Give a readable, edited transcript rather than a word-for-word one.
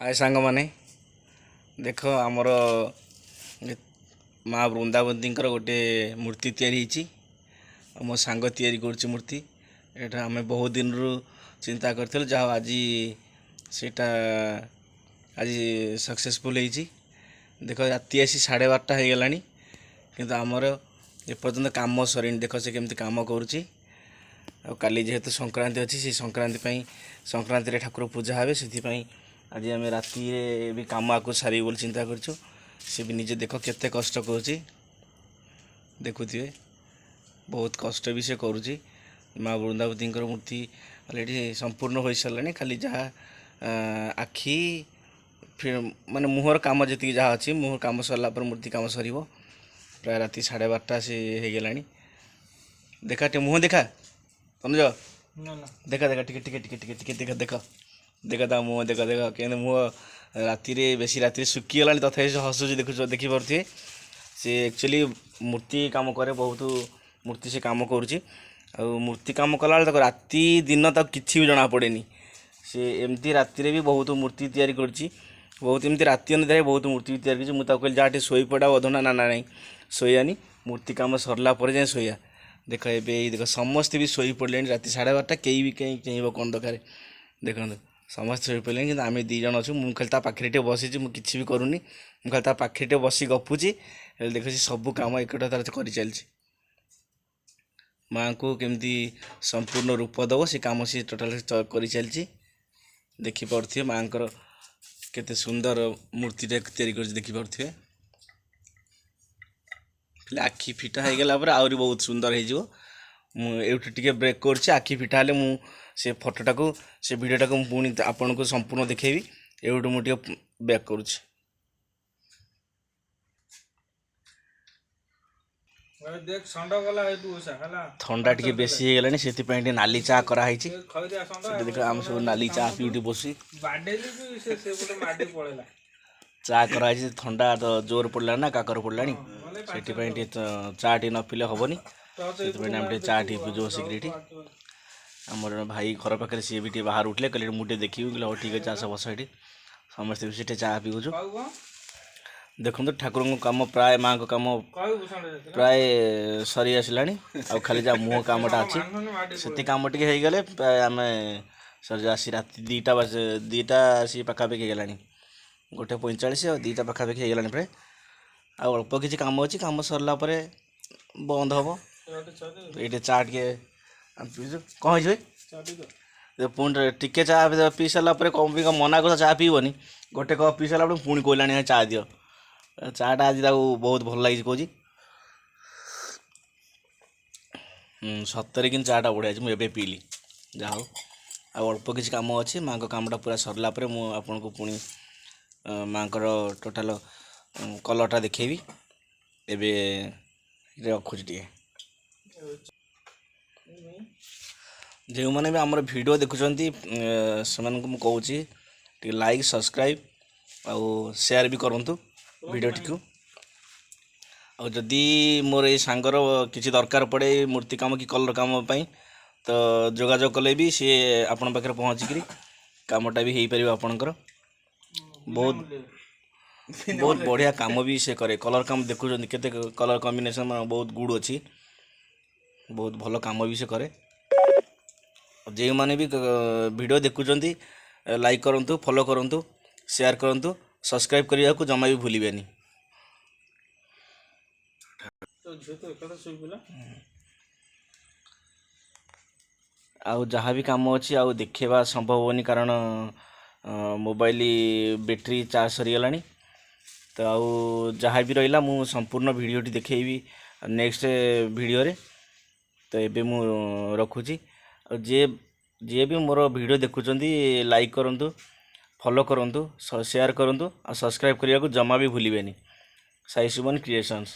ହାଏ ସାଙ୍ଗମାନେ, ଦେଖ ଆମର ମା ବୃନ୍ଦାବତୀଙ୍କର ଗୋଟେ ମୂର୍ତ୍ତି ତିଆରି ହେଇଛି ଆଉ ମୋ ସାଙ୍ଗ ତିଆରି କରୁଛି ମୂର୍ତ୍ତି। ଏଇଟା ଆମେ ବହୁତ ଦିନରୁ ଚିନ୍ତା କରିଥିଲୁ, ଯାହା ଆଜି ସେଇଟା ଆଜି ସକ୍ସେସଫୁଲ୍ ହେଇଛି। ଦେଖ, ରାତି ଆସି 12:30 ହେଇଗଲାଣି, କିନ୍ତୁ ଆମର ଏପର୍ଯ୍ୟନ୍ତ କାମ ସରିନି। ଦେଖ ସେ କେମିତି କାମ କରୁଛି। ଆଉ କାଲି ଯେହେତୁ ସଂକ୍ରାନ୍ତି ଅଛି, ସେଇ ସଂକ୍ରାନ୍ତି ପାଇଁ, ସଂକ୍ରାନ୍ତିରେ ଠାକୁର ପୂଜା ହେବେ, ସେଥିପାଇଁ ଆଜି ଆମେ ରାତିରେ ବି କାମ ଆକୁ ସାରିବୁ ବୋଲି ଚିନ୍ତା କରିଛୁ। ସେ ବି ନିଜେ ଦେଖ କେତେ କଷ୍ଟ କରୁଛି, ଦେଖୁଥିବେ ବହୁତ କଷ୍ଟ ବି ସେ କରୁଛି। ମା ବୃନ୍ଦାବତୀଙ୍କର ମୂର୍ତ୍ତି ଅଲରେଡ଼ି ସମ୍ପୂର୍ଣ୍ଣ ହୋଇସାରିଲାଣି, ଖାଲି ଯାହା ଆଖି ମାନେ ମୁହଁର କାମ ଯେତିକି ଯାହା ଅଛି। ମୁହଁ କାମ ସରିଲା ପରେ ମୂର୍ତ୍ତି କାମ ସରିବ। ପ୍ରାୟ ରାତି 12:30 ସେ ହେଇଗଲାଣି। ଦେଖା ଟିକେ ମୁହଁ ଦେଖା ତନୁଜ, ଦେଖା ଦେଖା ଟିକେ ଟିକେ ଟିକେ ଟିକେ ଟିକେ ଦେଖ ଦେଖ ଦେଖ ତା ମୁହଁ ଦେଖ ଦେଖ କେମିତି ମୁହଁ ରାତିରେ ବେଶୀ ରାତିରେ ଶୁଖିଗଲାଣି, ତଥାପି ସେ ହସୁଛି। ଦେଖୁଛ, ଦେଖିପାରୁଥିବେ। ସେ ଆକ୍ଚୁଆଲି ମୂର୍ତ୍ତି କାମ କରେ, ବହୁତ ମୂର୍ତ୍ତି ସେ କାମ କରୁଛି। ଆଉ ମୂର୍ତ୍ତି କାମ କଲାବେଳେ ତାକୁ ରାତି ଦିନ ତାକୁ କିଛି ବି ଜଣାପଡ଼େନି। ସେ ଏମିତି ରାତିରେ ବି ବହୁତ ମୂର୍ତ୍ତି ତିଆରି କରୁଛି, ବହୁତ ଏମିତି ରାତି ଅନିଦ୍ରାରେ ବହୁତ ମୂର୍ତ୍ତି ବି ତିଆରି କରିଛି। ମୁଁ ତାକୁ କହିଲି, ଯାହା ଟିକେ ଶୋଇପଡ଼ ଆଉ ଅଧଘଣ୍ଟା। ନା ନା, ନାଇଁ, ଶୋଇବାନି, ମୂର୍ତ୍ତି କାମ ସରିଲା ପରେ ଯାଇ ଶୋଇବା। ଦେଖ ଏବେ ଏଇ ଦେଖ, ସମସ୍ତେ ବି ଶୋଇ ପଡ଼ିଲେଣି। ରାତି 12:30, କେହି ବି କାହିଁ ଚେଇଁବ, କ'ଣ ଦରକାର? ଦେଖନ୍ତୁ, ସମସ୍ତେ ଶୋଇ ପଡ଼ିଲେଣି, କିନ୍ତୁ ଆମେ ଦୁଇ ଜଣ ଅଛୁ। ମୁଁ ଖାଲି ତା ପାଖରେ ଟିକେ ବସିଛି, ମୁଁ କିଛି ବି କରୁନି। ମୁଁ ଖାଲି ତା ପାଖରେ ଟିକେ ବସି ଗପୁଛି। ହେଲେ ଦେଖୁଛି ସବୁ କାମ ଏକଟା ତାର କରିଚାଲିଛି। ମାଆଙ୍କୁ କେମିତି ସମ୍ପୂର୍ଣ୍ଣ ରୂପ ଦେବ, ସେ କାମ ସିଏ ଟୋଟାଲ୍ କରିଚାଲିଛି। ଦେଖିପାରୁଥିବେ ମାଆଙ୍କର କେତେ ସୁନ୍ଦର ମୂର୍ତ୍ତିଟା ତିଆରି କରିଛି, ଦେଖିପାରୁଥିବେ। ଖାଲି ଆଖି ଫିଟା ହେଇଗଲା ପରେ ଆହୁରି ବହୁତ ସୁନ୍ଦର ହେଇଯିବ। ମୁଁ ଏଇଠୁ ଟିକେ ବ୍ରେକ୍ କରୁଛି। ଆଖି ଫିଟା ହେଲେ ମୁଁ ସେ ଫଟୋଟାକୁ, ସେ ଭିଡ଼ିଓଟାକୁ ମୁଁ ପୁଣି ଆପଣଙ୍କୁ ସମ୍ପୂର୍ଣ୍ଣ ଦେଖେଇବି। ଏଇଠୁ ମୁଁ ଟିକେ ବ୍ୟାକ୍ କରୁଛି। ଥଣ୍ଡା ଟିକେ ବେଶୀ ହେଇଗଲାଣି, ସେଥିପାଇଁ ଟିକେ ନାଲି ଚା କରାହେଇଛି। ସେଠି ଦେଖ, ଆମେ ସବୁ ନାଲି ଚା ପିଉଠି ବସି ଚା କରାହେଇଛି। ଥଣ୍ଡା ତ ଜୋର ପଡ଼ିଲାଣି ନା, କାକର ପଡ଼ିଲାଣି, ସେଥିପାଇଁ ଟିକେ ଚା ଟିକେ ନ ପିଇଲେ ହେବନି। ସେଥିପାଇଁ ଆମେ ଟିକେ ଚା ଟିକେ ପିଉଛୁ ବସିକିରି ଏଠି। ଆମର ଜଣେ ଭାଇ ଘର ପାଖରେ, ସିଏ ବି ଟିକେ ବାହାରୁ ଉଠିଲେ, କହିଲେ ମୁଁ ଟିକେ ଦେଖିବି। କହିଲେ ହଉ ଠିକ୍ ଅଛି, ଆସ ବସ ଏଠି। ସମସ୍ତେ ବି ସେଠି ଚା ପିଉଛୁ। ଦେଖନ୍ତୁ, ଠାକୁରଙ୍କ କାମ ପ୍ରାୟ, ମାଆଙ୍କ କାମ ପ୍ରାୟ ସରି ଆସିଲାଣି। ଆଉ ଖାଲି ଯାହା ମୁହଁ କାମଟା ଅଛି, ସେତିକି କାମ ଟିକେ ହେଇଗଲେ ପ୍ରାୟ ଆମେ ସରି। ଆସି ରାତି 2ଟା ବାଜେ, 2ଟା ଆସି ପାଖାପାଖି ହେଇଗଲାଣି, 1:45 ଆଉ 2ଟା ପାଖାପାଖି ହେଇଗଲାଣି ପ୍ରାୟ। ଆଉ ଅଳ୍ପ କିଛି କାମ ଅଛି, କାମ ସରିଲା ପରେ ବନ୍ଦ ହେବ। ଏଇଠି ଚା ଟିକେ ପିଉଛୁ। କ'ଣ ହେଇଛି ଭାଇ? ପୁଣି ଟିକେ ଚା ପିଇ ସାରିଲା ପରେ କ'ଣ ବି ମନା କରୁଛ ଚା ପିଇବନି, ଗୋଟେ କପ୍ ପିଇ ସାରିଲା ପରେ ପୁଣି କହିଲାଣି ଚା ଦିଅ। ଚାଟା ଆଜି ତାକୁ ବହୁତ ଭଲ ଲାଗିଛି କହୁଛି। ସତରେ କିନ୍ତୁ ଚାଟା ବଢ଼ିଆ ଅଛି, ମୁଁ ଏବେ ପିଇଲି। ଯାହା ହଉ, ଆଉ ଅଳ୍ପ କିଛି କାମ ଅଛି। ମାଆଙ୍କ କାମଟା ପୁରା ସରିଲା ପରେ ମୁଁ ଆପଣଙ୍କୁ ପୁଣି ମାଆଙ୍କର ଟୋଟାଲ କଲର୍ଟା ଦେଖେଇବି। ଏବେ ରଖୁଛି ଟିକେ। ଯେଉଁମାନେ ବି ଆମର ଭିଡ଼ିଓ ଦେଖୁଛନ୍ତି, ସେମାନଙ୍କୁ ମୁଁ କହୁଛି ଟିକେ ଲାଇକ୍, ସବସ୍କ୍ରାଇବ୍ ଆଉ ସେୟାର ବି କରନ୍ତୁ ଭିଡ଼ିଓଟିକୁ। ଆଉ ଯଦି ମୋର ଏଇ ସାଙ୍ଗର କିଛି ଦରକାର ପଡ଼େ ମୂର୍ତ୍ତି କାମ କି କଲର୍ କାମ ପାଇଁ, ତ ଯୋଗାଯୋଗ କଲେ ବି ସିଏ ଆପଣଙ୍କ ପାଖରେ ପହଞ୍ଚିକିରି କାମଟା ବି ହେଇପାରିବ ଆପଣଙ୍କର। ବହୁତ ବହୁତ ବଢ଼ିଆ କାମ ବି ସେ କରେ। କଲର୍ କାମ ଦେଖୁଛନ୍ତି କେତେ କଲର୍ କମ୍ବିନେସନ୍ ବହୁତ ଗୁଡ଼୍ ଅଛି, ବହୁତ ଭଲ କାମ ବି ସେ କରେ। ଯେଉଁମାନେ ବି ଭିଡ଼ିଓ ଦେଖୁଛନ୍ତି, ଲାଇକ୍ କରନ୍ତୁ, ଫଲୋ କରନ୍ତୁ, ସେୟାର କରନ୍ତୁ, ସବସ୍କ୍ରାଇବ୍ କରିବାକୁ ଜମା ବି ଭୁଲିବେନି। ଆଉ ଯାହା ବି କାମ ଅଛି ଆଉ ଦେଖେଇବା ସମ୍ଭବ ହେବନି, କାରଣ ମୋବାଇଲ ବ୍ୟାଟେରୀ ଚାର୍ଜ ସରିଗଲାଣି। ତ ଆଉ ଯାହା ବି ରହିଲା ମୁଁ ସମ୍ପୂର୍ଣ୍ଣ ଭିଡ଼ିଓଟି ଦେଖେଇବି ନେକ୍ସଟ ଭିଡ଼ିଓରେ। ତ ଏବେ ମୁଁ ରଖୁଛି। ଆଉ ଯିଏ ଯିଏ ବି ମୋର ଭିଡ଼ିଓ ଦେଖୁଛନ୍ତି, ଲାଇକ୍ କରନ୍ତୁ, ଫଲୋ କରନ୍ତୁ, ସେୟାର କରନ୍ତୁ ଆଉ ସବସ୍କ୍ରାଇବ୍ କରିବାକୁ ଜମା ବି ଭୁଲିବେନି। ସାଇ ସୁମନ କ୍ରିଏସନ୍ସ।